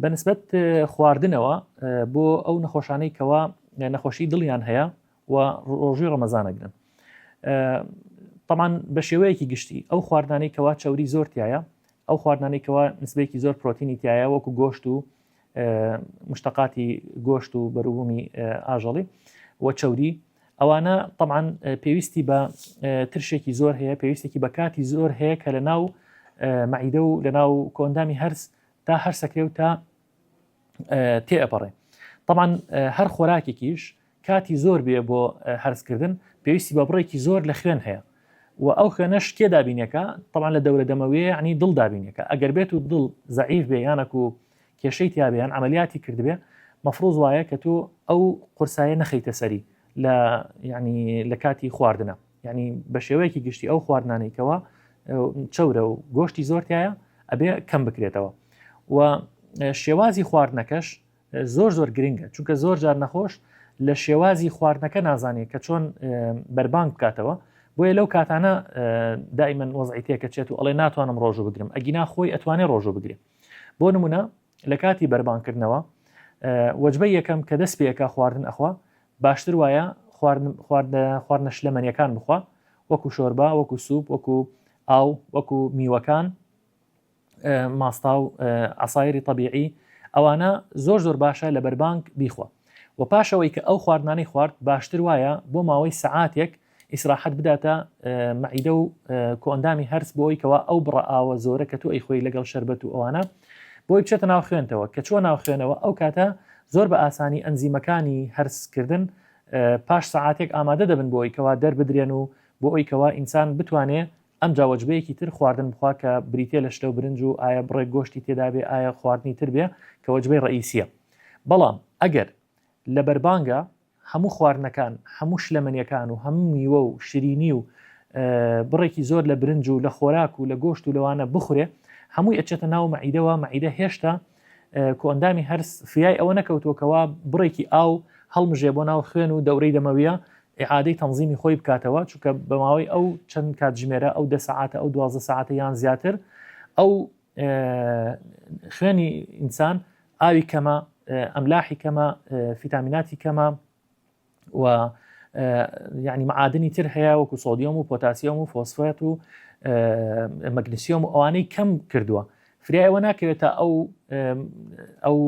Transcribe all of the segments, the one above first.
بەنسبەت خواردنەوە بۆ ئەو نەخۆشانەی کەوا نەخۆشی دڵیان هەیە و ڕۆژوی ڕەمەزانەگرن طبعا بە شێوەیەکی گشتی ئەو خواردنانەی کەوا چەوری زۆر تایە ئەو خواردنانەی کەوا نسبێکی زۆر پرۆتینی تایە وەکو گۆشت و مشتقاتی گۆشت و بەروبوومی ئاژەڵی و چەوری ئەوانە طبعا پێویستی بە ترشێکی زۆر هەیە پێویستێکی بە کاتی زۆر هەیە کە لە ناو مەعیدە و لە ناو کۆندامی هەرس تا هەرسەکرێ و تا تێ ئەپەڕێ طبعا هەر خۆراکێکیش کاتی زۆر بێ بۆ هەرسکردن پێویستی بە بڕێکی زۆر لە خوێن هەیە و ئەو خوێنەش کێ دابینەکە طبعا لە دەورە دەمەوەیە ینی دڵ دابینەکە ئەگەر بێت و دڵ زەعیف بێ یانەک و کێشەی تیاابێ یان عملیاتی کردبێ مەفروز وایە کە تۆ ئەو قورسایە نەخەیتە سەری لە ینی لە کاتی خواردنە یعنی بە شێوەیەکی گشتی ئەو خواردنانەی کەوا چەورە و گۆشتی زۆرتایە ئەبێ کەم بکرێتەوە و شێوازی خواردنەکەش زۆر زۆر گرنگە چونکە زۆر جار نەخۆش لە شێوازی خواردنەکە نازانێت کە چۆن بەربانگ بکاتەوە بۆیە لەو کاتانە دائیمەن وەزعی تێکەچێت و ئەڵێ ناتوانم ڕۆژوو بگرم ئەگینا خۆی ئەتوانێ ڕۆژوو بگرێ بۆ نمونە لە کاتی بەربانکردنەوە وەجبەی یەکەم کە دەست پێەکە خواردن ئەخوا باشتر وایە خواردنە شلەمەنیەکان بخوا وەکو شۆربا وەکو سوپ وەکو ئاو وەکو میوەکان ماستا و عسایری طبیعی ئەوانە زۆر زۆر باشە لە بەربانگ بیخوا و پاشەوەی کە ئەو خواردنانەی خوارد باشتر وایە بۆ ماوەی سەعاتێک ئیسراحەت بداتە مەعیدە و کۆئەندامی هەرس بۆی کەوا ئەو بڕە ئاوە زۆرە کە تۆ ئەیخۆی لەگەڵ شەربەت و ئەوانە بۆی بچێتە ناو خوێنتەوە کە چوە ناو خوێنەوە ئەو کاتە زۆر بە ئاسانی ئەنزیمەکانی هەرسکردن پاش سەعاتێک ئامادە دەبن بۆی کەوا دەربدرێن و بۆ ئەوی کەوا ئینسان بتوانێ ئەمجا وەجبەیەکی تر خواردن بخوا کە بریتە لە شلە و برنج و ئایا بڕێک گۆشتی تێدابێ ئایا خواردنی تر بێ کە وەجبەی ڕئیسیە بەڵام ئەگەر لە بەربانگە هەموو خواردنەکان، هەموو شلەمەنیەکان و هەموو میوە و شیرینی و بڕێکی زۆر لە برنج و لە خۆراک و لە گۆشت و لەوانە بخورێ هەمووی ئەچێتە ناو مەعیدەوە مەعیدە هێشتا کۆئەندامی هەرس فریای ئەوە نەکەوتووە کەوا بڕێکی ئاو هەڵمژێ بۆ ناو خوێن و دەورەی دەمەویە ئیعادەی تەنزیمی خۆی بکاتەوە چونکە بە ماوەی ئەو چەند کاتژمێرە ئەو دە سەعاتە ئەو 12 سەعاتە یان زیاتر ئەو خوێنی ئینسان ئاوی کەمە ئەملاحی کەمە فیتامیناتی کەمە و یعنی معادنی تر هەیە وەکو سۆدیۆم و پۆتاسیۆم و فۆسفات و مەگنسیۆم و ئەوانەی کەم کردووە فریای ئەوە ناکەوێت تا ئەو ئەو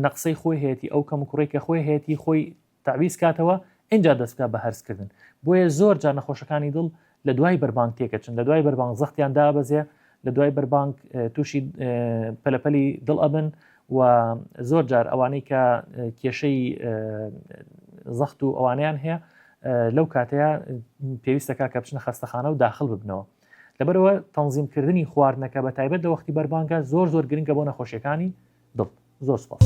نەقسەی خۆی هەیەی ئەو کەم و کوڕی کە خۆی هەیەی خۆی تەعویز کاتەوە ئینجا دەست بکات بە هەرس کردن بۆیە زۆر جار نەخۆشەکانی دڵ لە دوای بەربانگ تێکەچن لە دوای بەربانگ زەختیان دابەزێ لە دوای بەربانگ تووشی پەلەپەلی دڵ ئەبن و زۆر جار ئەوانەی کە کێشەی زەخت و ئەوانیان هەیە لەو کاتەیە پێویستەکە کە بچنە خەستەخانە و داخل ببنەوە لەبەرەوە تەنزیمکردنی خواردنەکە بە تایبەت لە وەختی بەربانگە زۆر زۆر گرنگە بۆ نەخۆشیەکانی دڵ زۆر سپاس.